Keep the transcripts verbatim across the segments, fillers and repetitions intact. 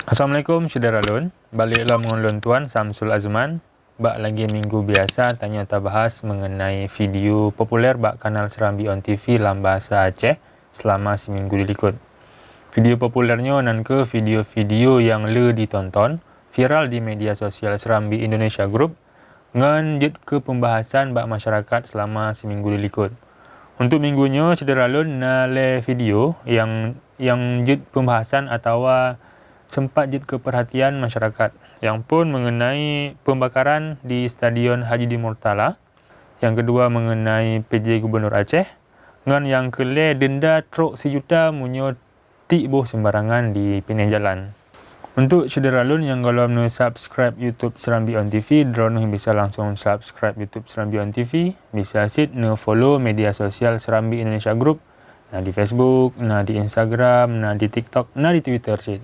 Assalamualaikum syedara lôn. Balek lom ngon lôn tuan Samsul Azman. Bak lagée minggu biasa, tanyoe tabahas mengenai video populer bak kanal Serambi On T V lam bahasa Aceh selama siminggu dilikot. Video populer nyoe nan kheueh video-video nyang le ditonton, viral di media sosial Serambi Indonesia Group, ngon jeuet keu pembahasan bak masyarakat selama siminggu dilikot. Untuk minggu nyoe, syedara lôn, na lhée video nyang, nyang jeuet pembahasan atawa sempat jeuet keu perhatian masyarakat, nyang phon mengenai pembakaran di Stadion Haji Di Murtala, nyang keudua mengenai P J Gubernur Aceh, ngon nyang keulhée denda trok sijuta meunyoe tiek boh sembarangan di pineh jalan. Untuk syedara lôn nyang gohlom neusubscribe YouTube Serambi On T V, droeneuh bisa langsung subscribe YouTube Serambi On T V, bisa cit neufollow media sosial Serambi Indonesia Group, na di Facebook, na di Instagram, na di TikTok, na di Twitter cit.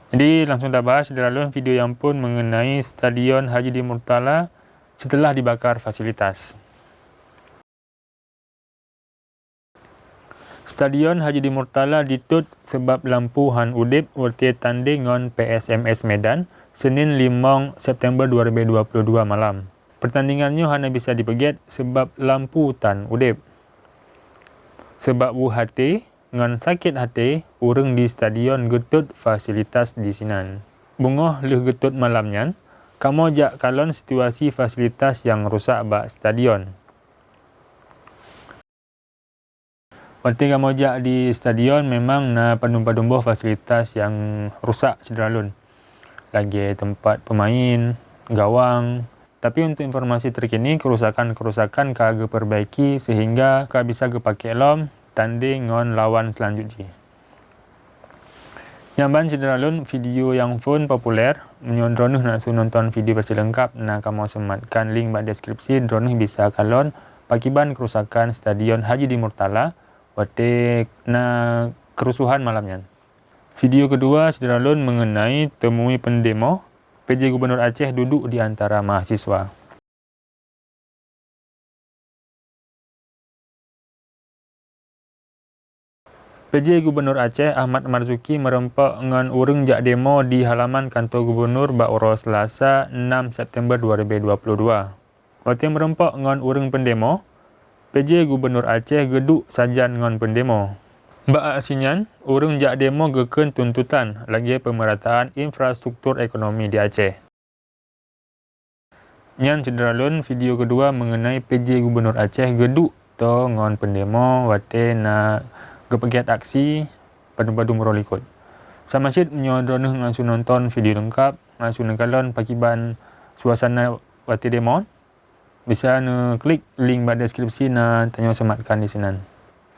Jadi, langsung tabahas syedara lôn video nyang phon mengenai Stadion Haji Di Murtala setelah dibakar fasilitas. Stadion Haji Di Murtala ditot seubab lampu han udeb watée tandeng ngon P S M S Medan, Senin limong September dua ribu dua puluh dua malam. Pertandingan nyoe hana bisa dipeugét seubab lampu tan udeb. Seubab weueh até ngon sakét até, ureuëng di stadion geutot fasilitas di sinan. Beungoh lheueh geutot malam nyan, kamoe jak kalon situasi fasilitas nyang rusak bak stadion. Watée kamoe jak di stadion, memang na padum-padum boh fasilitas nyang rusak, syedara lôn, lagée teumpat peumain, gawang. Tapi, untuk informasi terkini, kerusakan-kerusakan ka geupeubaiki seuhingga ka bisa geupakée lom tandeng ngon lawan seulanjut jih. Nyan ban syedara lôn video nyang phon populer. Meunyoe droeneuh neuseu nonton video versi leungkap, na kamoe seumatkan link bak deskripsi, droeneuh bisa kalon pakiban kerusakan Stadion Haji Di Murtala watée na keurusuhan malam nyan. Video keudua syedara lôn mengenai temui peundemo, P J Gubernur Aceh duduek di antara mahasiswa. P J Gubernur Aceh Ahmad Marzuki meurumpok ngon ureuëng jak demo di halaman kantor gubernur bak uroe Selasa, enam September dua ribu dua puluh dua. Watée meurumpok ngon ureuëng peundemo, P J Gubernur Aceh geuduek sajan ngon peundemo. Bak aksi nyan, ureuëng jak demo geukheun tuntutan lagée peumerataan infrastruktur ekonomi di Aceh. Nyan syedara lôn video keudua mengenai P J Gubernur Aceh geuduek toe ngon peundemo watée na geupeugét aksi padum-padum uroe likot. Sama cit meunyoe droeneuh neuseu nonton video leungkap, neuseu neukalon pakiban suasana watée demo, bisa neuklik link bak deskripsi na tanyoe seumatkan di sinan.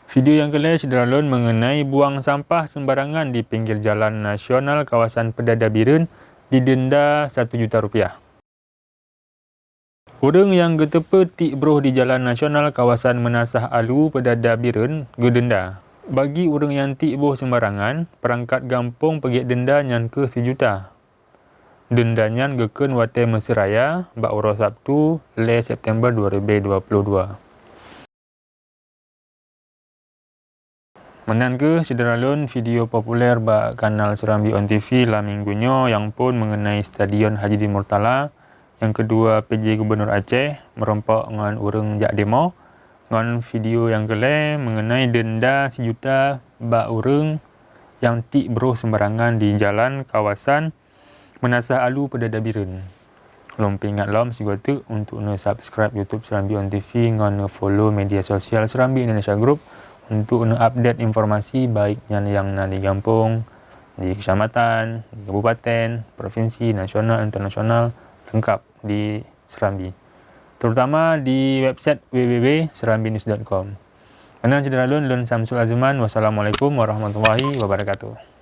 Video nyang keulhée syedara lôn mengenai buang sampah sembarangan di pinggir jalan nasional kawasan Peudada Bireuen didenda satu juta rupiah. Ureuëng nyang geuteupeue tiek broh di jalan nasional kawasan Meunasah Alu Peudada Bireuen geudenda. Bagi ureuëng nyang tiek boh sembarangan, peurangkat gampông peugét denda nyan kheueh sijuta. Denda nyan geukheun watée meuseuraya bak uroe Sabtu, lhée September dua ribu dua puluh dua. Meunan kheueh syedara lôn video populer bak kanal Serambi On T V lam minggu nyoe nyang phon mengenai Stadion Haji Di Murtala, nyang keudua P J Gubernur Aceh meurumpok ngon ureuëng jak demo, ngon video nyang keulhée mengenai denda sijuta bak ureuëng nyang tiek broh sembarangan di jalan kawasan Meunasah Alu Peudada Bireuen. Lôn peuingat lom sigoe teuk untuk neusubscribe YouTube Serambi On T V ngon neufollow media sosial Serambi Indonesia Group untuk neuupdate informasi baik nyan nyang na di gampông, di keucamatan, di kabupaten, provinsi, nasional, internasional, leungkap di Serambi, terutama di website w w w serambi news dot com. Meunan syedara lôn, lôn Samsul Azman. Wassalamualaikum warahmatullahi wabarakatuh.